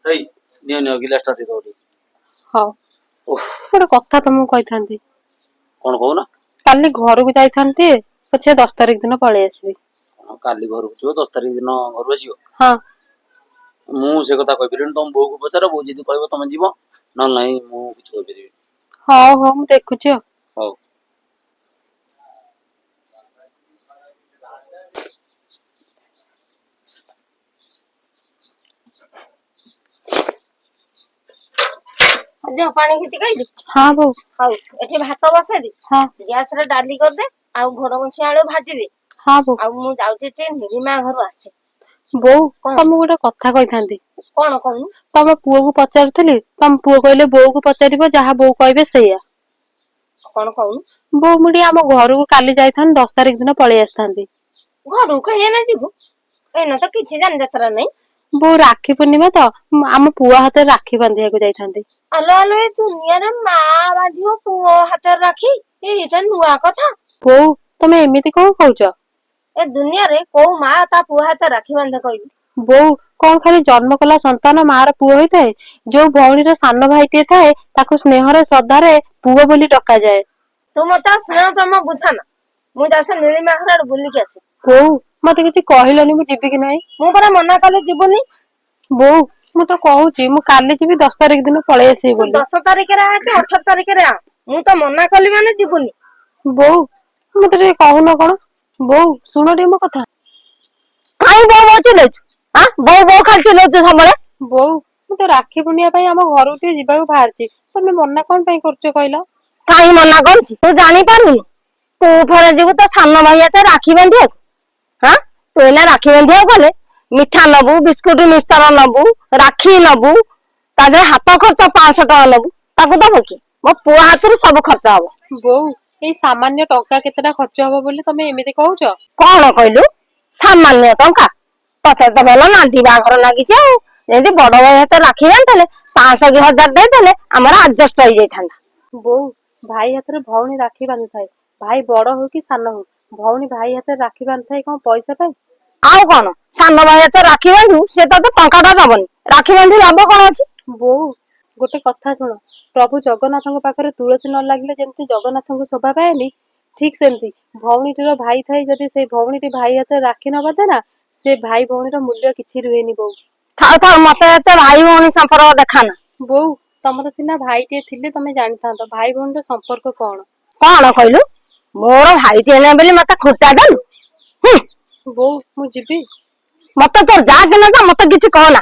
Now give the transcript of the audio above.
ହେଇ, ନିଅ ନିଅ, ଗିଲାସ ଟା ଦେଇଦବ ଟିକେ। ହଉ। ଓଃ। ଗୋଟେ କଥା ତମକୁ କହିଥାନ୍ତି। କଣ କହୁନ? କାଲି ଘରକୁ ଯାଇଥାନ୍ତି, ପଛେ 10 ତାରିଖ ଦିନ ପଳେଇ ଆସିବି। କଣ କାଲି ଘରକୁ ଯିବ, 10 ତାରିଖ ଦିନ ଘରୁ ଆସିବ? ହଁ। ମୁଁ ସେ କଥା କହିପାରିବିନି। ତମ ବୋଉକୁ ପଚାର। ବୋଉ ଯଦି କହିବ ତମେ ଯିବ, ନହେଲେ ନାହିଁ, ମୁଁ କିଛି କହିପାରିବିନି। ହଉ ହଉ, ମୁଁ ଦେଖୁଛି ଆଉ। ହଉ। ଯା, ପାଣି ଘିତି ଖାଇଲୁ? ହଁ ବୋଉ। ହଉ, ଏଠି ଭାତ ବସେଇ ଦେ। ହଁ। ଗ୍ୟାସ ରେ ଡାଲି କରିଦେ ଆଉ ଘୋଡ ଆଳୁ ଭାଜିଦେ। ହଁ ବୋଉ। ଆଉ ମୁଁ ଯାଉଛି ଟିକେ ନିରିମା ଘରୁ ଆସେ। ବୋଉ। କଣ? ତମକୁ ଗୋଟେ କଥା କହିଥାନ୍ତି। କଣ କହୁନୁ? ତମ ପୁଅକୁ ପଚାରୁଥିଲି, ତମ ପୁଅ କହିଲେ ବୋଉକୁ ପଚାରିବ, ଯାହା ବୋଉ କହିବେ ସେଇଆ। କଣ କହୁନୁ? ବୋଉ, ମୁଁ ଟିକେ ଆମ ଘରକୁ କାଲି ଯାଇଥାନ୍ତି, 10 ତାରିଖ ଦିନ ପଳେଇ ଆସିଥାନ୍ତି। ଘରକୁ କାହିଁ ଏଇନା ଯିବୁ? ଏଇନା ତ କିଛି ଯାନ ଯାତ୍ରା ନାହିଁ। ବୋଉ, ରାକ୍ଷୀ ପୂର୍ଣ୍ଣିମା ତ, ମୁଁ ଆମ ପୁଅ ହାତରେ ରାକ୍ଷୀ ବାନ୍ଧିବାକୁ ଯାଇଥାନ୍ତି। ଆଲୋ ଆଲୋ, ଏ ଦୁନିଆରେ ମା ବାନ୍ଧିବ ପୁଅ ହାତରେ ରାକ୍ଷୀ, ଏଇଟା ନୂଆ କଥା। ବୋଉ, ତମେ ଏମିତି କଣ କହୁଛ? ଏ ଦୁନିଆରେ କୋଉ ମା ତା ପୁଅ ହାତରେ ରାକ୍ଷୀ ବାନ୍ଧେ କହିଲୁ? ବୋଉ, କଣ ଖାଲି ଜନ୍ମ କଲା ସନ୍ତାନ ମାର ପୁଅ ହୋଇଥାଏ? ଯୋଉ ଭଉଣୀର ସାନ ଭାଇଟିଏ ଥାଏ, ତାକୁ ସ୍ନେହରେ ଶ୍ରଦ୍ଧାରେ ପୁଅ ବୋଲି ଡକାଯାଏ। ତୁ ମତେ ଆଉ ସ୍ନେହ ପ୍ରେମ ବୁଝାନା। ମୁଁ ଯାଉଛି ନୀଳିମା ଘର ଆଡେ ବୁଲିକି ଆସେ। ବୋଉ, ମତେ କିଛି କହିଲନି, ମୁଁ ଯିବି କି ନାହିଁ? ମୁଁ ପରା ମନା କଲି ଯିବୁନି। ବୋଉ, ମୁଁ ତ କହୁଛି ମୁଁ କାଲି ଯିବି, 10 ତାରିଖ ଦିନ ପଳେଇ ଆସିବି ତୁ ବୋଲି। 10 ତାରିଖରେ ଆ କି 18 ତାରିଖରେ ଆ, ମୁଁ ତ ମନା କଲି ମାନେ ଯିବୁନି। ବୋଉ, ମତେ ଟିକେ କହୁନ କଣ? ବୋଉ, ଶୁଣ ଟିକେ ମୋ କଥା। କାଇଁ ବୋଉ ବୋଉ ଚିଲଉଛୁ? ଆଁ, ବୋଉ ବୋଉ ଖାଲି ଚିଲଉଛୁ ସବୁବେଳେ। ବୋଉ, ମୁଁ ତ ରାକ୍ଷୀ ପୂର୍ଣ୍ଣିମା ପାଇଁ ଆମ ଘରକୁ ଟିକେ ଯିବାକୁ ବାହାରିଛି। ତମେ ମନା କଣ ପାଇଁ କରୁଛ କହିଲ? କାଇଁ ମନା କରୁଛି, ତୁ ଜାଣିପାରୁନୁ? ତୁ ଫେରେ ଯିବୁ ତୋ ସାନ ଭାଇ ହାତରେ ରାକ୍ଷୀ ବାନ୍ଧିବାକୁ। ହଁ, ତୁ ଏଇନା ରାକ୍ଷୀ ବାନ୍ଧିବାକୁ ଗଲେ ମିଠା ନବୁ, ବିସ୍କୁଟ ମିକ୍ସଚର ନବୁ, ରାକ୍ଷୀ ନବୁ, ତା ଦେହରେ ହାତ ଖର୍ଚ୍ଚ 500 ଟଙ୍କା ନବୁ। ତାକୁ ଦବ କି? ମୋ ପୁଅ ହାତରୁ ସବୁ ଖର୍ଚ୍ଚ ହବ। ବୋଉ, ଏଇ ସାମାନ୍ୟ ଟଙ୍କା କେତେଟା ଖର୍ଚ୍ଚ ହବ ବୋଲି ତମେ ଏମିତି କହୁଛ? କଣ କହିଲୁ ସାମାନ୍ୟ ଟଙ୍କା? ତତେ ତ ଭଲ ନାଣ୍ଡି ବାହାଘର ଲାଗିଛି। ଆଉ ଯେମିତି ବଡ ଭାଇ ହାତରେ ରାକ୍ଷୀ ବାନ୍ଧିଥିଲେ 500 କି 1000 ଦେଇଦେଲେ ଆମର ଆଡଜଷ୍ଟ ହେଇଯାଇଥାନ୍ତା। ବୋଉ, ଭାଇ ହାତରେ ଭଉଣୀ ରାକ୍ଷୀ ବାନ୍ଧିଥାଏ। ଭାଇ ବଡ ହଉ କି ସାନ ହଉ, ଭଉଣୀ ଭାଇ ହାତରେ ରାକ୍ଷୀ ବାନ୍ଧିଥାଏ କଣ ପଇସା ପାଇଁ? ଆଉ କଣ? ସାନ ଭାଇ ହାତରେ ରାକ୍ଷୀ ବାନ୍ଧିବୁ, ସେ ତତେ ଟଙ୍କା ଟା ଦବନି, ରାକ୍ଷୀ ବାନ୍ଧି ଲାଭ କଣ ଅଛି? ବୋଉ, ଗୋଟେ କଥା ଶୁଣ। ପ୍ରଭୁ ଜଗନ୍ନାଥଙ୍କ ପାଖରେ ତୁଳସୀ ନ ଲାଗିଲେ ଯେମିତି ଜଗନ୍ନାଥଙ୍କୁ ଶୋଭା ପାଏନି, ଠିକ ସେମିତି ଭଉଣୀଟିର ଭାଇ ଥାଇ ଯଦି ସେଇ ଭଉଣୀଟି ଭାଇ ହାତରେ ରାକ୍ଷୀ ନ ବାନ୍ଧେ ନା, ସେ ଭାଇ ଭଉଣୀର ମୂଲ୍ୟ କିଛି ରୁହେନି ବୋଉ। ଥାଉ ଥାଉ, ମତେ ଏତେ ଭାଇ ଭଉଣୀ ସମ୍ପର୍କ ଦେଖାନା। ବୋଉ, ତମର ସିନା ଭାଇଟିଏ ଥିଲେ ତମେ ଜାଣିଥାନ୍ତ ଭାଇ ଭଉଣୀର ସମ୍ପର୍କ କଣ। କଣ କହିଲୁ? ମୋର ଭାଇଟିଏ ନାହିଁ ବୋଲି ମତେ ଖୁଟା ଦେଲୁ? ହୁଁ। ବୋଉ, ମୁଁ ଯିବି। ମତେ ତୋର ଯା କି ନ ଯା, ମତେ କିଛି କହନା।